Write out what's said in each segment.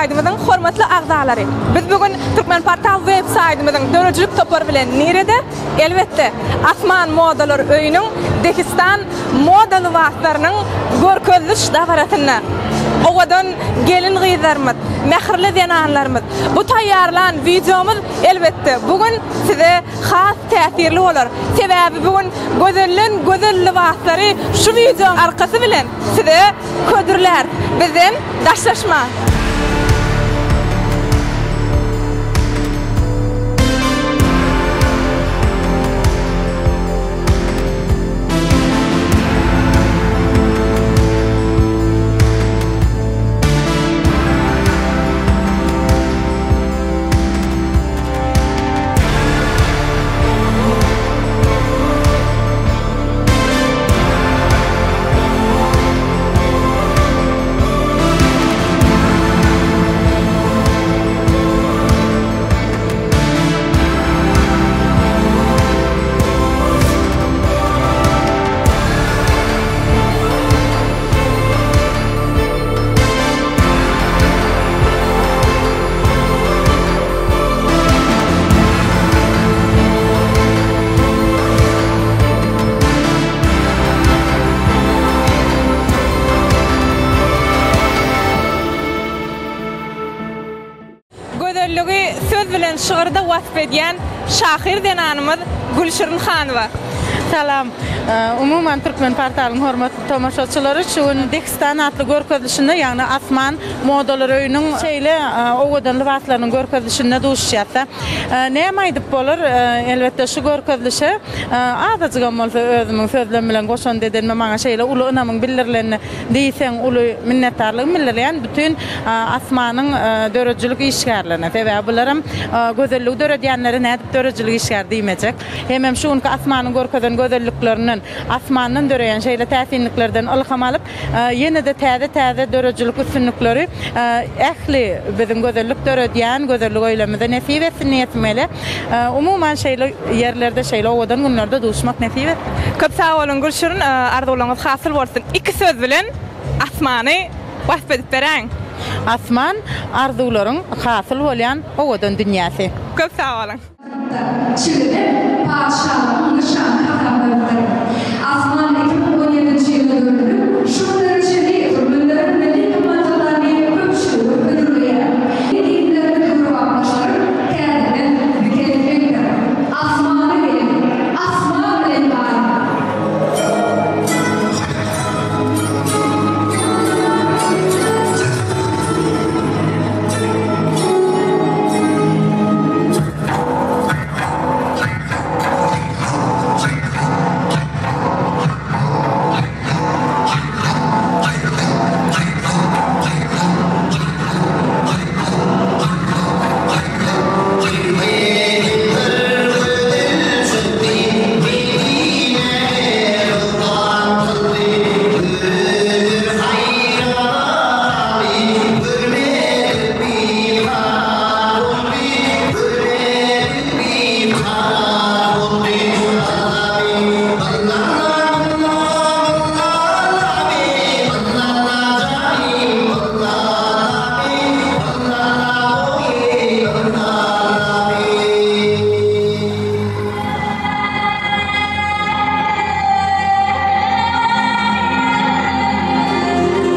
saýdymyzyň hormatly agzalary! Biz bu gün Türkmenportal web saýdymyzyň döredijilik topary bilen nirede? Elbetde, Asman modalar öýüniň Dehistan moda lybaslarynyň görkeziliş dabarasynda. Owadan gelin-gyzlarymyz, mähirli zenanlarymyz, bu taýýarlan wideomyz elbetde bu gün size has täsirli bolar. Sebäbi bu gün gözelden gözel lybaslary şu wideoň arkasy bilen size hödürläris. Bizden daşlaşmaň! Gözelligi söz bilen şygyrda wasp edýän şahyr zenanymyz Gülşirin Hanowa. Salam. Umuman Türkmen portalyň hormatly tomaşaçylary şu gün Dehistan atly görkezilişinde ýagny Asman modalar öýüniň şeýle owadan lybaslarynyň görkezilişinde duşuşýas. Näme aýdyp bolar elbetde şu görkezilişe azajygam bolsa özümiň sözlem bilen goşant edenime maňa şeýle uly ynamyň bildirilenine diýseň uly minnetdarlygymy bildirýän bütin Asmanyň döredijilik işgärlerine. Sebäbi bularam gözelligi döredýänlere nädip döredijilik işgäri diýmejek. Hemem şu günki Asmanyň görkezen gözelliklerinden, Asmandan döreýän şeýle täsinliklerden ylham alyp, ýene-de täze-täze döredijilik üstünlikleri ähli biziň gözellik döredýän gözellik öýlerimize nesip etsin diýesim gelýär. Umuman şeýle ýerlerde, şeýle owadan günlerde duşmak nesip etsin. Köp sag boluň Gülşirin, arzuwlaryňyz hasyl bolsun. Iki söz bilen Asmany wasp edip beräýiň. Asman, arzuwlaryň hasyl bolýan owadan dünýäsi. Köp sag boluň. Çigildem patyşalygyň nyşany hasaplanypdyr. Asman 2017-nji ýylda döredilip, şu günlere çenli türkmenleriň milli gymmatlyklaryny köpçülige hödürleýär. Milli dinlerini döwrebaplaşdyryp, täzeden dikeltmekdir. Asmana geliň, asman bilen galyň!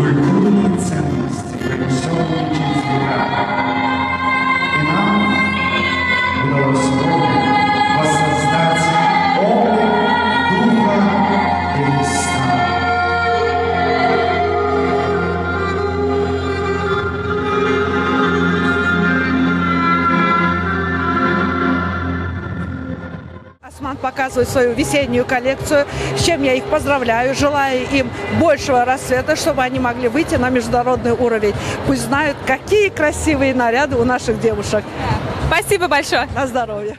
Культурные ценности, пронесенные через века. И нам удалось вновь воссоздать облик духа Дагестана. Осман показывает свою весеннюю коллекцию, с чем я их поздравляю, желаю им большего расцвета, чтобы они могли выйти на международный уровень. Пусть знают, какие красивые наряды у наших девушек. Спасибо большое. На здоровье.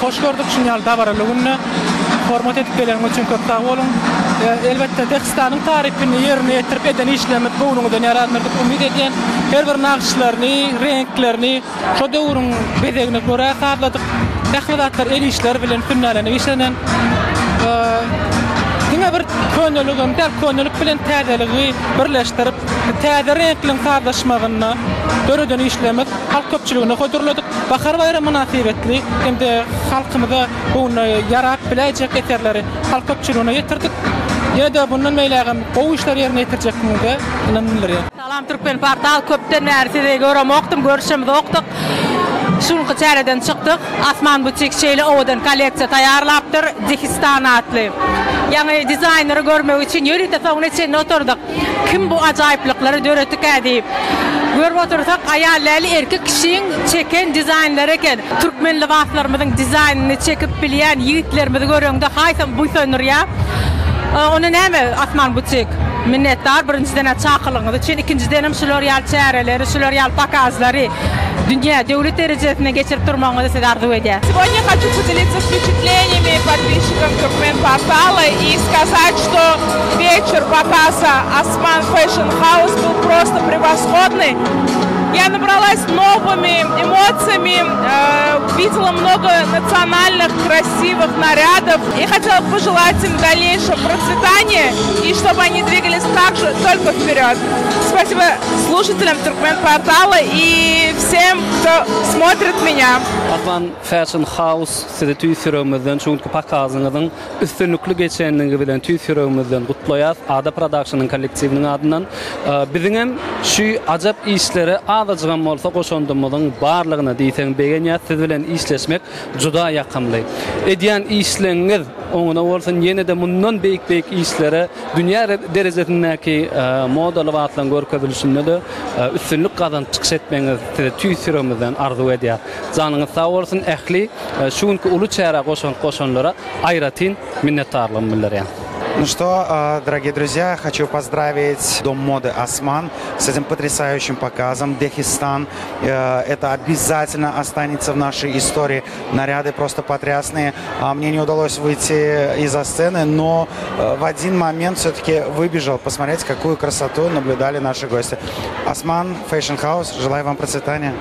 Hoş gördük şuny ýaly dabaraly günde. Hormat edip geleniňiz üçin köp sag boluň. Elbetde Dehistanyň tarypyny ýerine ýetirip eden işlerimiz göwnüňizden ýarandyr diýip umyt edýän. Her bir nagyşlaryny, reňklerini şo döwrüň bezegine görä sazladyk. Ähli zatlar el işleri bilen sünnälenip işlenen. Diňe bir köneligem däl, könelik bilen täzeligi birleşdirip, täze reňkliň sazlaşmagynda döreden işlerimiz halk köpçüligine hödürledik. Bahar baýramy mynasybetli hem-de halkymyza göwnüne ýarap biläýjek eserleri halk köpçüligine ýetirdik. Ýene-de mundan beýlägem gowy işleri ýerine ýetirjekdigimize ynam bildirýän. Salam Türkmenportal köpden bäri sizi göremokdym görüşemzokdyk. Şu günki çäreden çykdyk. Asman butik şeýle owadan kolleksiýa taýýarlapdyr Dehistan atly. Ýaňy dizaýneri görmek üçin ýörite soňuna çenli oturdyk. Kim bu ajaýyplyklary döretdikä diýip. Görüp otursak aýal däl erkek kişiň çeken dizaýnlary eken. Türkmen lybaslarymyzyň dizaýnyny çekip bilýän ýigitlerimizi göreňde haýsam buýsandyrýar. Onda näme Asman butik minnetdar birinjiden-ä çakylygyňyz üçin, ikinjidenem şular ýaly çäreleri, şular ýaly pokazlary dünýä, döwlet derejesinde geçirip durmagyňyzy size arzuw edýäs. Сегодня хочу поделиться впечатлениями подписчикам Туркменпортала и сказать, что вечер показа Osman Fashion House был просто превосходный. Я набралась новыми эмоциями, э, видела много национальных красивых нарядов и хотела пожелать им дальнейшего процветания и чтобы они двигались также только вперед. Спасибо слушателям Туркмен-портала и всем, кто смотрит меня. Asman Fashion House sizi tüýs ýüregimizden şu günki pokazyňyzyň üstünlikli geçenligi bilen tüýs ýüregimizden gutlaýas Ada Productionyň kollektiwiniň adyndan. Biziňem şu ajap işlere azajygam bolsa goşandymyzyň barlygyna diýseň begenýäs siz bilen işleşmek juda ýakymly. Edýän işleňiz oňuna bolsun ýene-de mundan beýik-beýik işlere dünýä derejesindäki moda lybaslaryň görkezilişinde-de üstünlik gazanyp çykyş etmegiňizi size tüýs ýüregimizden arzuw edýäs. Janyňyz sag bolsun ähli şu günki uly çärä goşant goşanlara aýratyn minnetdarlygymy bildirýän. Ну что, дорогие друзья, хочу поздравить Дом моды Осман с этим потрясающим показом Дехистан. Это обязательно останется в нашей истории. Наряды просто потрясные. Мне не удалось выйти из-за сцены, но в один момент все-таки выбежал посмотреть, какую красоту наблюдали наши гости. Осман Fashion House, желаю вам процветания.